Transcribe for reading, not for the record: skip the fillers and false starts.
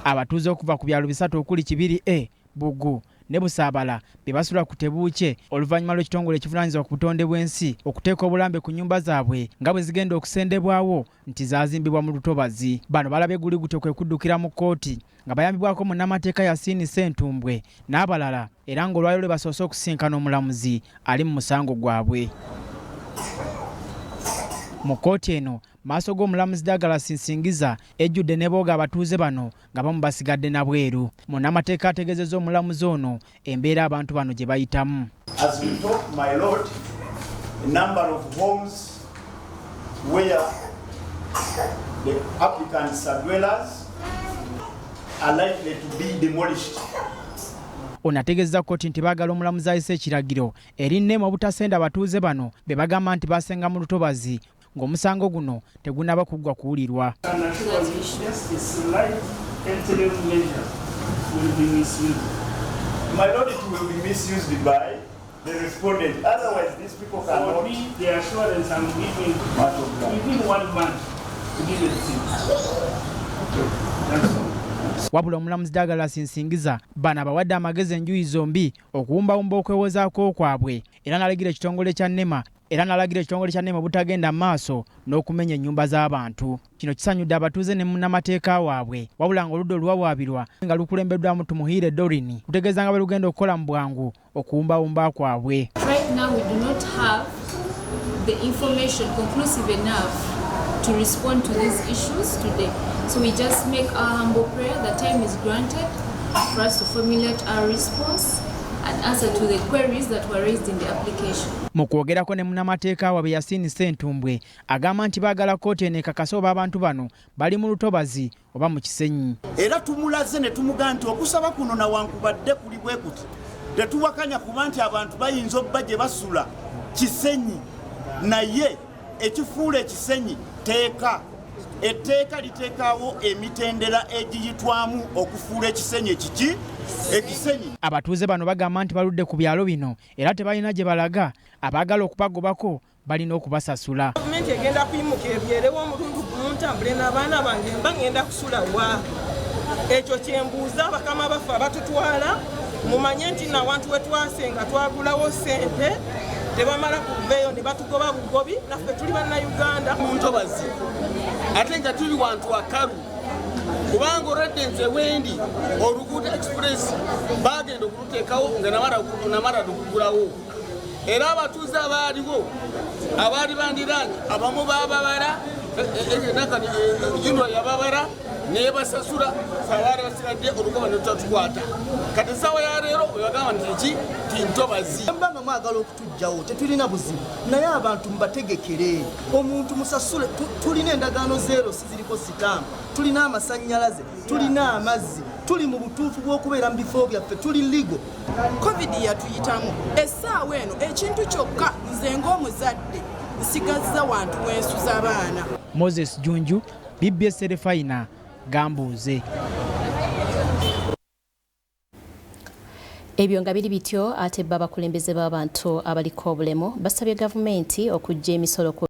Abatuuze okuva ku byalo bisatu okuli Kibiri A, Bugu ne Busaabala be basula ku tebuukye oluvannyuma lw'ekitongole ekivunaanyizibwa ku butonde bw'ensi okuteeka obulambe ku nnyumba zaabwe nga bwe zigenda okusendebwawo nti zaazimbibwa mu lutobazi. Bano balabye guli gutyo kwe kuddukira mu kkooti nga bayambibwako munnamateeka Yasin Ssentumbwe n'abalala era ng'olwaleero lwe basoose okusisinkana omulamuzi ali mu musango gwabwe. Mu kkooti eno maaso g'omulamuzi Douglas Nsingiza ejjudde ne booga abatuuze bano nga bamu basigadde na bweru. Munnamateeka ategeezezza omulamuzi ono embeera abantu bano gye bayitamu. As we talk, my lord, a number of homes where the applicants are dwellers are likely to be demolished. Ono ategeezezza kkooti nti baagala omulamuzi ayise ekiragiro eri NEMA obutasenda abatuuze bano be bagamba nti basenga mu lutobazi ng'omusango guno tegunnaba kuggwa kuwulirwa. My lord, it will be misused by the respondent. Otherwise, these people cannot. For me, the assurance I'm giving within 1 month to give it to you. That's all. Wabula omulamuzi Douglas Nsingiza bano abawadde amagezi enjuyi zombi okuwumbawumba okwewozaako kwabwe era n'alagira ekitongole kya NEMA era n'alagira ekitongole kya NEMA obutagenda maaso n'okumenya ennyumba z'abantu. Kino kisanyudde abatuuze ne munnamateeka waabwe, wabula ng'oludda oluwawaabirwa nga lukulembeddwamu Tumuhiire Doreen lutegeeza nga bwe lugenda okukola mu bwangu okuwumbawumba kwabwe. Right now we do not have the information conclusive enough to respond to these issues today. So we just make our humble prayer that time is granted for us to formulate our response and answer to the queries that were raised in the application. Mu kwogerako ne munnamateeka waabwe Yasin Ssentumbwe agamba nti baagala kkooti eno ekakase oba abantu bano bali mu lutobazi oba mu kisenyi. Era tumulaze ne tumugamba nti okusaba kuno nawankubadde kuli bwe kuti tetuwakanya kuba nti abantu bayinza obba gye basula kisenyi, naye ekifuula ekisenyi tteeka. Etteeka liteekawo emitendera egiyitwamu okufuula ekisenyi ekiki ekisenyi. Abatuuze bano bagamba nti baludde ku byalo bino era tebalina gye balaga, abaagala okubagobako balina okubasasula. Gavumenti egenda kuyimuka ebyerewo omulundu gumu ntambule n'abaana bange mba ngenda kusula wa? Ekyo kye mbuuza bakama baffe abatutwala, mumanye nti n'awantu we twasenga twagulawo ssente tebamala kuveeyo ne batugoba bugobi, naffe tuli bannayuganda. Mu ntobazi ate nga tuli wantu wakalu, kubanga olwadde nze wendi oluguudo express bagenda okuluteekawo nga namala lukugulawo, era abatuuze abaaliwo abaali bandiranye abamu bababala, UNRA yababala nebasasula, abaali basigadde olugoba ne tutatukwata. Kati essaawa ya leero webagamba nti ki ti ntobazi. Mba nga mwagala okutujjawo tetulina buzibu, naye abantu mubategekere, omuntu musasule. Tulina endagaano zero si ziriko sitampu, tulina amasannyalaze, tulina amazzi, tuli mu butuufu bw'okubeera mu bifo byaffe, tuli legal. Covid yatuyitamu essaawa eno, ekintu kyokka nze ng'omuzadde nsigazza wantu wensuza abaana. Moses Junju, BBS Terefayina, Gambuuze. Ebyo nga biri bityo, ate bo abakulembeze b'abantu abaliko obulemu basabye gavumenti okuggya emisolo ku